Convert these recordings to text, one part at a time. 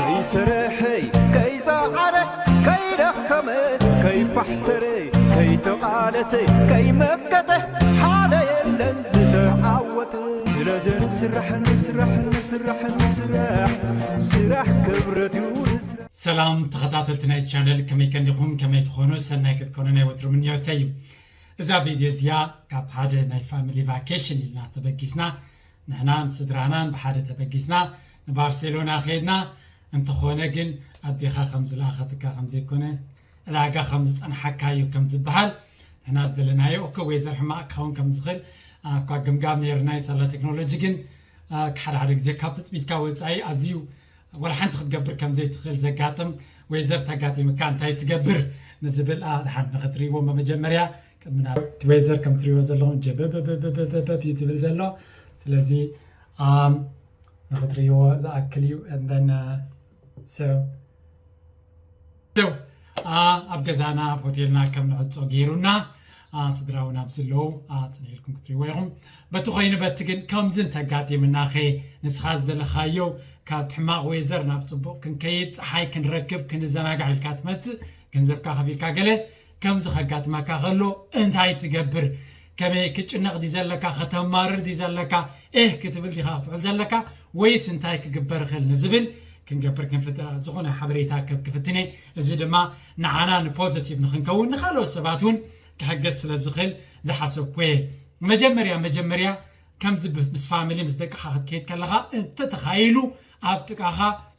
ከይሰርሐ፣ ከይፀዓረ፣ ከይደኸመ፣ ከይፋሕተረ፣ ከይተቓለሰ፣ ከይመከተ ሓደ የለን ዝተዓወተ። ስለዚ ንስራሕ፣ ንስራሕ፣ ንስራሕ፣ ንስራሕ፣ ስራሕ ክብረት እዩ። ሰላም ተኸታተልቲ ናይ ቻነል፣ ከመይ ከንዲኹም? ከመይ ትኾኑ? ሰናይ ክትኮኑ ናይ ወትሩ ምንዮተይ እዩ። እዛ ቪድዮ እዚኣ ካብ ሓደ ናይ ፋሚሊ ቫኬሽን ኢልና ተበጊስና፣ ንሕናን ስድራናን ብሓደ ተበጊስና ንባርሴሎና ከይድና፣ እንተኾነ ግን ኣዴኻ ከም ዝለኣኸትካ ከም ዘይኮነ፣ ዕዳጋ ከም ዝጸንሓካ እዩ ከም ዝበሃል። ንሕና ዝደለናዮ፣ ኦኬ፣ ዌዘር ሕማቕ ክኸውን ከም ዝኽእል፣ አ፣ እኳ ግምጋም ነይርና፣ ይሳላ ቴክኖሎጂ ግን፣ አ፣ ሓደ ሓደ ግዜ ካብ ትጽቢትካ ወጻኢ ኣዝዩ፣ ወላ ሓንቲ ክትገብር ከም ዘይትኽእል ዘጋጥም ዌዘር ተጋጢምካ እንታይ ትገብር ንዝብል፣ አ፣ ድሓን ንኽትርእይዎ፣ መጀመርያ ቅድሚ ናብ እቲ ዌዘር ከም ትርእይዎ ዘለኹም ጀበበበበበበብ እዩ ትብል ዘሎ። ስለዚ፣ ኣም፣ ንኽትርእይዎ ዝኣክል እዩ። And then, አ፣ so፣ so፣ አ፣ ኣብ ገዛና ኣብ ሆቴልና ከም ንዕጾ ገይሩና፣ አ፣ ስድራ እውን ኣብዚ ኣለዉ፣ አ፣ ጽንሕ ኢልኩም ክትርእይዎ ኢኹም። በቲ ኮይኑ በቲ ግን ከምዚ እንተጋጢምናኸ፣ ንስኻ ዝደለኻዮ ካብ ሕማቕ ዌዘር ናብ ጽቡቕ ክንከይድ፣ ጸሓይ ክንረክብ፣ ክንዘናጋዕ ኢልካ ትመጽእ፣ ገንዘብካ ከፊልካ ገለ ከምዚ ከጋጥመካ ከሎ እንታይ ትገብር? ከመይ ክጭነቕ ድዩ ዘለካ? ከተማርር ድዩ ዘለካ? ኤህ ክትብል ዲኻ ክትውዕል ዘለካ? ወይስ እንታይ ክግበር ይኽእል ንዝብል ክንገብር ክንፍት-፣ ዝኾነ ሓበሬታ ክህብ ክፍትን እየ። እዚ ድማ ንዓና ንፖዚቲቭ ንኽንከውን ንኻልኦት ሰባት እውን ክሕግዝ ስለ ዝኽእል ዝሓሰብኩ እየ። መጀመርያ መጀመርያ ከምዚ ምስ ፋሚሊ ምስ ደቅኻ ክትከይድ ከለኻ እንተተኻኢሉ ኣብ ጥቃኻ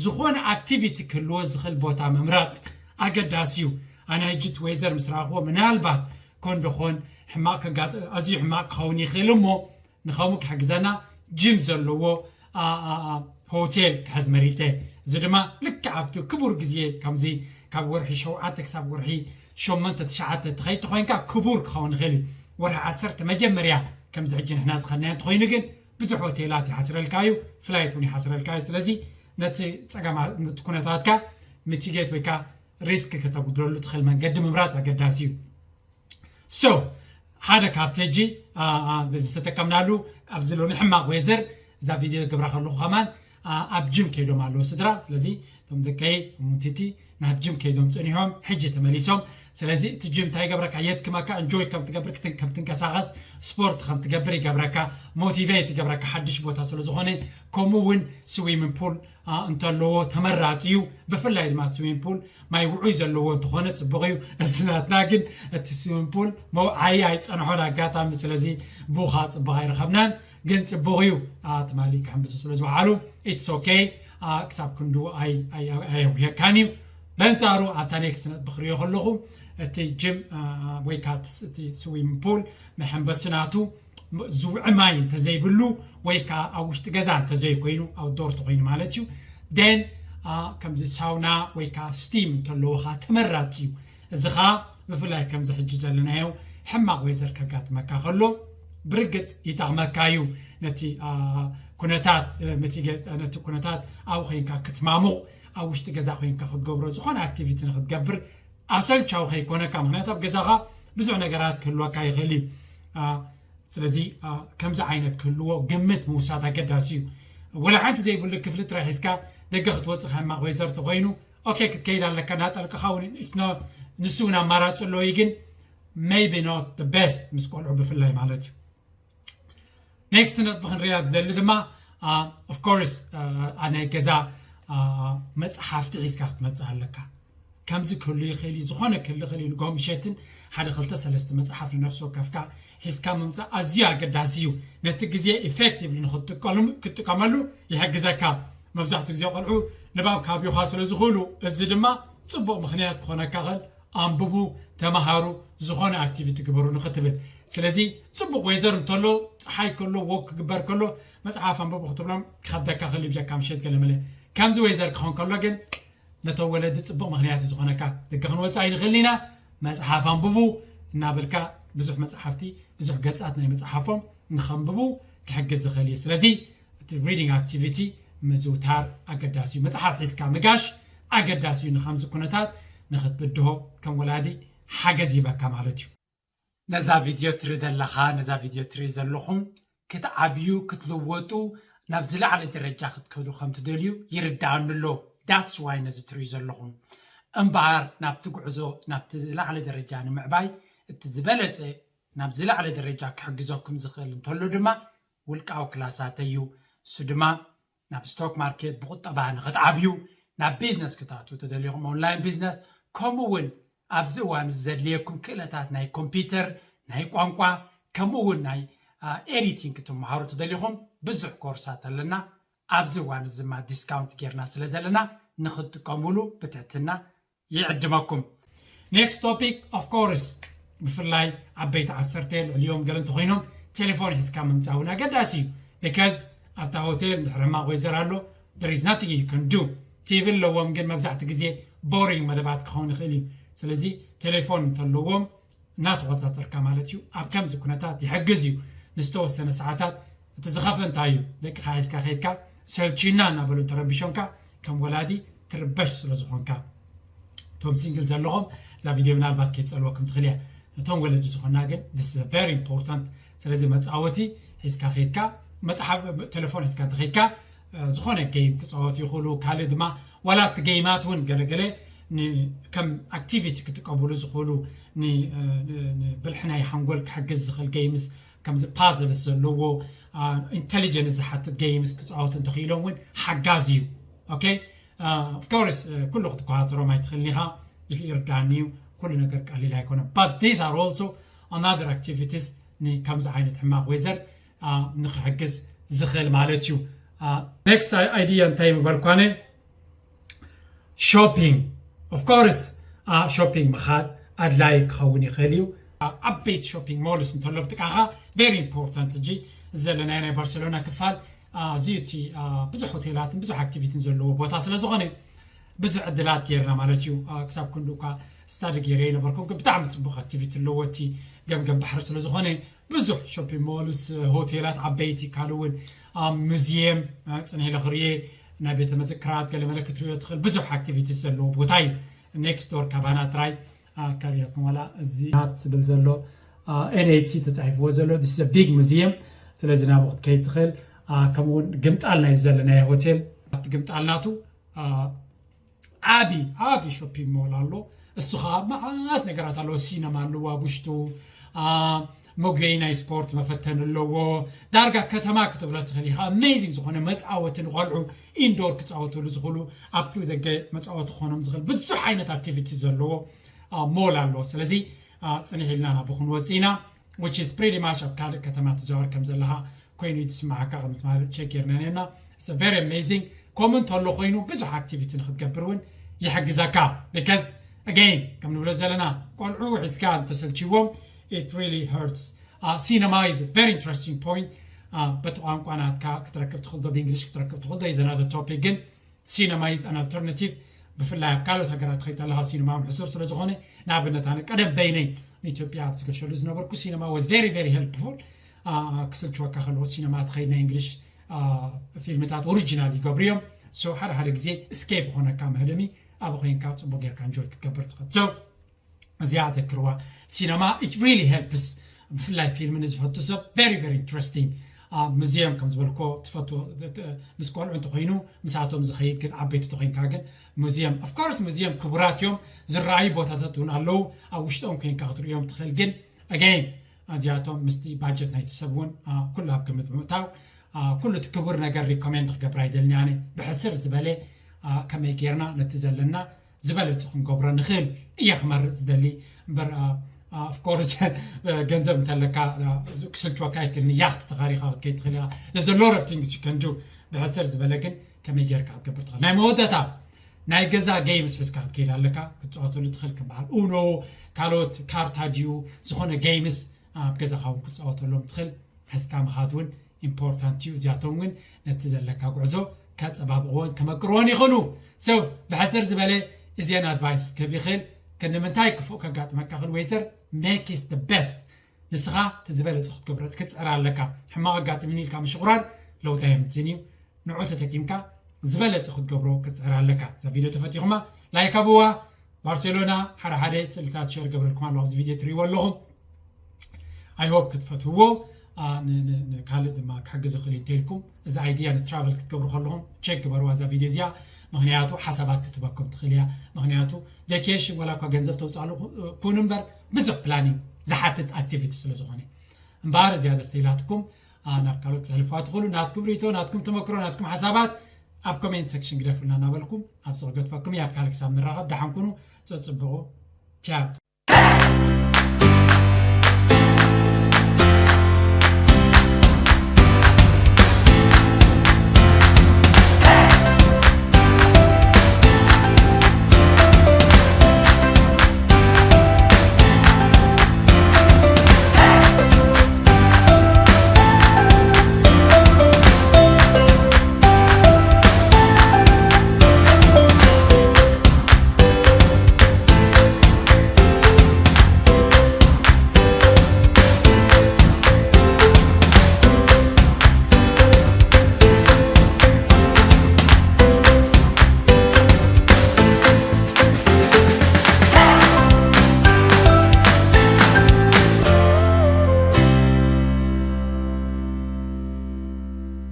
ዝኾነ ኣክቲቪቲ ክህልዎ ዝኽእል ቦታ ምምራፅ ኣገዳሲ እዩ። ኣነ ሕጂ እቲ ዌዘር ምስ ረኣኽዎ ምናልባት ኮን ዶ ኾን ሕማቕ ከጋጥ-፣ ኣዝዩ ሕማቕ ክኸውን ይኽእል እሞ ንኸምኡ ክሕግዘና ጅም ዘለዎ ሆቴል ክሕዝ መሪፀ። እዚ ድማ ልክዕ ኣብቲ ክቡር ግዜ ከምዚ ካብ ወርሒ ሸውዓተ ክሳብ ወርሒ ሸሞንተ ትሽዓተ ትኸይድ ተኾይንካ ክቡር ክኸውን ይኽእል እዩ። ወርሒ ዓሰርተ መጀመርያ ከምዚ ሕጂ ንሕና ዝኸድናዮ እንተኾይኑ ግን ብዙሕ ሆቴላት ይሓስረልካ እዩ፣ ፍላይት እውን ይሓስረልካ እዩ። ስለዚ ነቲ ፀገማ ነቲ ኩነታትካ ሚቲጌት ወይ ከዓ ሪስክ ከተጉድለሉ ትኽእል መንገዲ ምምራፅ ኣገዳሲ እዩ። So ሓደ ካብቲ ሕጂ ዝተጠቀምናሉ ኣብዚ ሎሚ ሕማቕ ዌዘር እዛ ቪድዮ ገብራ ከለኹ ከማን ኣብ ጅም ከይዶም ኣለዉ ስድራ። ስለዚ እቶም ደቀይ እሙንቲቲ ናብ ጅም ከይዶም ፀኒሖም ሕጂ ተመሊሶም። ስለዚ እቲ ጅም እንታይ ይገብረካ? የድክመካ፣ እንጆይ ከም ትገብር፣ ከም ትንቀሳቐስ፣ ስፖርት ከም ትገብር ይገብረካ፣ ሞቲቬት ይገብረካ ሓድሽ ቦታ ስለ ዝኾነ። ከምኡ እውን ስዊሚንግ ፑል እንተለዎ ተመራፂ እዩ። ብፍላይ ድማ እቲ ስዊሚንግ ፑል ማይ ውዑይ ዘለዎ እንተኾነ ፅቡቕ እዩ። እዚ ናትና ግን እቲ ስዊሚንግ ፑል መውዓዪ ኣይፀንሖን ኣጋጣሚ፣ ስለዚ ብኡ ከዓ ፅቡቕ ኣይረኸብናን። ግን ፅቡቕ እዩ፣ ትማሊ ክሕምብሱ ስለ ዝወዓሉ ኢትስ ኦኬ። ክሳብ ክንዱ ኣየውህየካን እዩ። በንፃሩ ኣብታ ኔክስት ነጥቢ ክሪኦ ከለኹ እቲ ጅም ወይ ከዓ እቲ ስዊሚንግ ፑል መሐንበሲ ናቱ ዝውዒ ማይ እንተዘይብሉ ወይ ከዓ ኣብ ውሽጢ ገዛ እንተዘይኮይኑ ኣውትዶር ተኮይኑ ማለት እዩ። ደን ከምዚ ሳውና ወይ ከዓ ስቲም እንተለዎ ከዓ ተመራፂ እዩ። እዚ ከዓ ብፍላይ ከምዚ ሕጂ ዘለናዮ ሕማቕ ዌዘር ከጋጥመካ ከሎ ብርግፅ ይጠቕመካ እዩ። ነቲ ኩነታት ነቲ ኩነታት ኣብኡ ኮይንካ ክትማሙቕ ኣብ ውሽጢ ገዛ ኮይንካ ክትገብሮ ዝኾነ ኣክቲቪቲ ንክትገብር ኣሰልቻዊ ከይኮነካ። ምክንያቱ ኣብ ገዛኻ ብዙሕ ነገራት ክህልወካ ይኽእል እዩ። ስለዚ ከምዚ ዓይነት ክህልዎ ግምት ምውሳድ ኣገዳሲ እዩ። ወላ ሓንቲ ዘይብሉ ክፍሊ ጥራይ ሒዝካ ደገ ክትወፅእ ሕማቕ ዌዘር ተኮይኑ ኦኬ ክትከይድ ኣለካ። እናጠልቅኻ እውን ንሱ እውን ኣማራፂ ኣለዎ እዩ፣ ግን maybe not the best ምስ ቆልዑ ብፍላይ ማለት እዩ። ኔክስት ነጥቢ ክንሪኣ ዝደሊ ድማ ኦፍኮርስ ናይ ገዛ መፅሓፍቲ ሒዝካ ክትመፅእ ኣለካ። ከምዚ ክህሉ ይኽእል እዩ፣ ዝኾነ ክህሉ ይኽእል እዩ። ንጎ ምሸትን ሓደ ክልተ ሰለስተ መፅሓፍ ንነፍሲ ወከፍካ ሒዝካ ምምፃእ ኣዝዩ ኣገዳሲ እዩ። ነቲ ግዜ ኢፌክቲቭሊ ንክትጥቀሉ- ክትጥቀመሉ ይሕግዘካ። መብዛሕትኡ ግዜ ቆልዑ ንባብ ካብዩኻ ስለ ዝኽእሉ እዚ ድማ ፅቡቕ ምኽንያት ክኾነካ ይኽእል። ኣንብቡ፣ ተምሃሩ፣ ዝኾነ ኣክቲቪቲ ግበሩ ንኽትብል። ስለዚ ፅቡቕ ዌዘር እንተሎ፣ ፀሓይ ከሎ፣ ዎክ ክግበር ከሎ መፅሓፍ ኣንብቡ ክትብሎም ክኸብደካ ክእል ብጀካ ምሸት ገለመለ። ከምዚ ዌዘር ክኸውን ከሎ ግን ነቶም ወለዲ ፅቡቕ ምኽንያት እዩ ዝኾነካ። ደገ ክንወፅእ ኣይንኽእልን ኢና፣ መፅሓፍ ኣንብቡ እናበልካ ብዙሕ መፅሓፍቲ ብዙሕ ገፃት ናይ መፅሓፎም ንኸንብቡ ክሕግዝ ዝኽእል እዩ። ስለዚ እቲ ሪዲንግ ኣክቲቪቲ ምዝውታር ኣገዳሲ እዩ። መፅሓፍ ሒዝካ ምጋሽ ኣገዳሲ እዩ። ንከምዚ ኩነታት ንኽትብድሆ ከም ወላዲ ሓገዝ ይበካ ማለት እዩ። ነዛ ቪድዮ ትርኢ ዘለኻ፣ ነዛ ቪድዮ ትርኢ ዘለኹም ክትዓብዩ፣ ክትልወጡ፣ ናብ ዝለዓለ ደረጃ ክትከዱ ከም ትደልዩ ይርድኣኒ ኣሎ። That's why ነዚ ትሪኡ ዘለኹም። እምበኣር ናብቲ ጉዕዞ ናብቲ ዝለዓለ ደረጃ ንምዕባይ እቲ ዝበለፀ ናብ ዝለዓለ ደረጃ ክሕግዘኩም ዝኽእል እንተሎ ድማ ውልቃዊ ክላሳት እዩ። እሱ ድማ ናብ ስቶክ ማርኬት ብቁጠባ ንክትዓብዩ፣ ናብ ቢዝነስ ክትኣትዉ ተደሊኹም ኦንላይን ቢዝነስ፣ ከምኡ እውን ኣብዚ እዋን እዚ ዘድልየኩም ክእለታት ናይ ኮምፒውተር፣ ናይ ቋንቋ፣ ከምኡ እውን ናይ ኤዲቲንግ ክትመሃሩ ተደሊኹም ብዙሕ ኮርሳት ኣለና። ኣብዚ እዋን እዚ ድማ ዲስካውንት ጌርና ስለ ዘለና ንክትጥቀሙሉ ብትሕትና ይዕድመኩም። Next topic, of course, ብፍላይ ዓበይቲ ዓሰርተ ልዕሊኦም ገለ እንተኮይኖም ቴሌፎን ሒዝካ ምምፃእ እውን ኣገዳሲ እዩ። Because ኣብታ ሆቴል እንድሕር ሕማቕ ወይዘር ኣሎ, there is nothing you can do. ቲቪ ኣለዎም ግን መብዛሕቲ ግዜ ቦሪንግ መደባት ክኸውን ይኽእል እዩ። ስለዚ ቴሌፎን እንተለዎም እናተቆፃፀርካ ማለት እዩ ኣብ ከምዚ ኩነታት ይሕግዝ እዩ። ንዝተወሰነ ሰዓታት እቲ ዝኸፍእ እንታይ እዩ? ደቅኻ ሒዝካ ከይድካ ሰልችና እናበሉ እንተረቢሾምካ ከም ወላዲ ትርበሽ ስለ ዝኾንካ። እቶም ሲንግል ዘለኹም እዛ ቪድዮ ምናልባት ከይትፀልወኩም ትኽእል እያ። ነቶም ወለዲ ዝኾንና ግን this is very important። ስለዚ መፃወቲ ሒዝካ ከይድካ፣ መፅሓፍ፣ ቴሌፎን ሒዝካ እንተኸይድካ ዝኾነ ጌም ክፃወቱ ይኽእሉ። ካልእ ድማ ዋላ እቲ ጌማት እውን ገለገለ ከም ኣክቲቪቲ ክጥቀሙሉ ዝኽእሉ ንብልሒ ናይ ሓንጎል ክሕግዝ ዝኽእል ጌምስ ከምዚ ፓዝልስ ዘለዎ ኢንቴሊጀንስ ዝሓትት ጌምስ ክፃወቱ እንተኽኢሎም እውን ሓጋዚ እዩ። ኦኬ። ኦፍኮርስ ኩሉ ክትቆፃፀሮም ኣይትኽእልን ኢኻ። ይፍ ይርዳኒ እዩ። ኩሉ ነገር ቀሊል ኣይኮነን። But these are also another activities ንከምዚ ዓይነት ሕማቕ ወይዘር ንክሕግዝ ዝኽእል ማለት እዩ። Next idea እንታይ ምበልኳነ? Shopping. Of course, shopping ምኻድ ኣድላይ ክኸውን ይኽእል እዩ። ዓበይቲ ሾፒንግ ሞልስ እንተሎ ብጥቃኻ very important። እጂ ዘለናዮ ናይ ባርሴሎና ክፋል ኣዝዩ እቲ ብዙሕ ሆቴላትን ብዙሕ ኣክቲቪቲን ዘለዎ ቦታ ስለ ዝኾነ ብዙሕ ዕድላት ጌርና ማለት እዩ። ክሳብ ክንዱ እኳ ስታዲ ገይረ ይነበርኩም፣ ግን ብጣዕሚ ፅቡቕ ኣክቲቪቲ ኣለዎ። እቲ ገምገም ባሕሪ ስለ ዝኾነ ብዙሕ ሾፒንግ ሞልስ፣ ሆቴላት ዓበይቲ፣ ካልእ እውን ሙዚየም ፅንሕ ኢለ ክርእየ፣ ናይ ቤተ መዘክራት ገለ መለ ክትርእዮ ትኽእል ብዙሕ ኣክቲቪቲስ ዘለዎ ቦታ እዩ። ኔክስት ዶር ካባና ጥራይ ከርእየኩም ዋላ እዚ ናት ዝብል ዘሎ ኤንኤቲ ተፃሒፍዎ ዘሎ ቢግ ሙዚየም። ስለዚ ናብኡ ክትከይድ ትኽእል። ከምኡውን ግምጣል ናይ ዘለናዮ ሆቴል ኣብቲ ግምጣል ናቱ ዓቢ ዓቢ ሾፒንግ ሞል ኣሎ። እሱ ከዓ መዓት ነገራት ኣለዎ። ሲነማ ኣለዎ ኣብ ውሽጡ። መጉየይ ናይ ስፖርት መፈተኒ ኣለዎ። ዳርጋ ከተማ ክትብሎ ትኽእል ኢኻ። ኣሜዚንግ ዝኾነ መፃወቲ ንቆልዑ ኢንዶር ክፃወትሉ ዝኽእሉ ኣብቲ ደገ መፃወቲ ክኾኖም ዝኽእል ብዙሕ ዓይነት ኣክቲቪቲ ዘለዎ ሞል ኣለዎ። ስለዚ ፅንሕ ኢልና ናብኡ ክንወፅእ ኢና። Which is pretty much ኣብ ካልእ ከተማ ትዛወር ከም ዘለኻ ኮይኑ እዩ ዝስምዓካ። ከም ትማሊ ቸክ ጌርና ነርና። It's very amazing። ከምኡ እንተሎ ኮይኑ ብዙሕ ኣክቲቪቲ ንክትገብር እውን ይሕግዘካ። Because again ከም ንብሎ ዘለና ቆልዑ ሒዝካ እንተሰልችዎም it really hurts። Cinema is a very interesting point። በቲ ቋንቋ ናትካ ክትረክብ ትኽእል ዶ ብእንግሊሽ ክትረክብ ትኽእል ዶ is another topic። ግን ሲነማ is an alternative። ብፍላይ ኣብ ካልኦት ሃገራት ትኸይድ ኣለኻ ሲነማ እውን ሕሱር ስለ ዝኾነ፣ ንኣብነት ኣነ ቀደም በይነይ ንኢትዮጵያ ኣብ ዝገሸሉ ዝነበርኩ ሲነማ was very very helpful። ክስልችወካ ከለዎ ሲነማ ትኸይድ ናይ እንግሊሽ ፊልምታት ኦሪጂናል ይገብሩ እዮም። So ሓደ ሓደ ግዜ እስኬፕ ይኾነካ መህደሚ፣ ኣብ ኮይንካ ፅቡቅ ጌርካ እንጆይ ክትገብር ትኽእል። So እዚኣ ዘክርዋ። ሲነማ it really helps። ብፍላይ ፊልም ንዝፈቱ ሰብ very very interesting። ሙዚየም ከም ዝበልኮ ትፈቱ ምስ ቆልዑ እንተኮይኑ ምሳቶም ዝኸይድ፣ ግን ዓበይቲ ተኮይንካ ግን ሙዚየም of course ሙዚየም ክቡራት እዮም። ዝረኣዩ ቦታታት እውን ኣለዉ። ኣብ ውሽጦም ኮይንካ ክትርእዮም ትኽእል። ግን again እዚኣቶም ምስቲ ባጀት ናይቲ ሰብ እውን ኩሉ ኣብ ግምት ብምእታው ኩሉ እቲ ክቡር ነገር ሪኮሜንድ ክገብር ኣይደልን ኣነ። ብሕስር ዝበለ ከመይ ጌርና ነቲ ዘለና ዝበለፀ ክንገብሮ ንኽእል እየ ክመርፅ ዝደሊ እምበር of course ገንዘብ እንተለካ ክስልችወካ ኣይክእልን። ያኽት ተኻሪኻ ክትከይድ ትኽእል ኢኻ። There's a lot of things you can do። ብሕስር ዝበለ ግን ከመይ ጌርካ ክትገብር ትኽእል? ናይ መወዳእታ ናይ ገዛ ጌምስ ሒዝካ ክትከይድ ኣለካ። ክትፃወተሉ ትኽእል ከም በዓል ኡኖ፣ ካልኦት ካርታ ድዩ ዝኾነ ጌምስ ኣብ ገዛኻ እውን ክትፃወተሎም ትኽእል። ሒዝካ ምኻድ እውን ኢምፖርታንት እዩ። እዚኣቶም እውን ነቲ ዘለካ ጉዕዞ ከፀባብቕዎን ከመቅርዎን ይኽእሉ። So ብሕፅር ዝበለ እዚአን ኣድቫይስስ ክህብ ይኽእል። ክንዲ ምንታይ ክፉእ ከጋጥመካ ክእል ወይዘር make it the best። ንስኻ እቲ ዝበለፀ ክትገብሮ ክትፅዕር ኣለካ። ሕማቕ ኣጋጢምኒ ኢልካ ምሽቑራር ለውጢ ኣየምፅእን እዩ። ንዑ ተጠቂምካ ዝበለፀ ክትገብሮ ክትፅዕር ኣለካ። እዛ ቪድዮ ተፈቲኹማ ላይክ ኣብዋ። ባርሴሎና ሓደ ሓደ ስእልታት ሸር ገብረልኩም ኣለኹ ኣብዚ ቪድዮ ትሪእዎ ኣለኹም። I hope ክትፈትውዎ። ንካልእ ድማ ክሕግዝ ይኽእል እንተኢልኩም እዚ ኣይድያ ንትራቨል ክትገብሩ ከለኹም ቸክ ግበርዋ እዛ ቪድዮ እዚኣ። ምክንያቱ ሓሳባት ክትበኩም ትኽእል እያ። ምክንያቱ ቬኬሽን ዋላ እኳ ገንዘብ ተውፅኣሉ ኩን እምበር ብዙሕ ፕላኒንግ ዝሓትት ኣክቲቪቲ ስለ ዝኾነ እምበኣር እዚኣ ደስተኢላትኩም ናብ ካልኦት ክተሕልፍዋ ትኽእሉ። ናትኩም ሪቶ፣ ናትኩም ተመክሮ፣ ናትኩም ሓሳባት ኣብ ኮሜንት ሴክሽን ግደፉልና እናበልኩም ኣብዚ ክገድፈኩም እየ። ኣብ ካልእ ክሳብ ንራኸብ ደሓን ኩኑ። ፀፅብቑ። ቻው።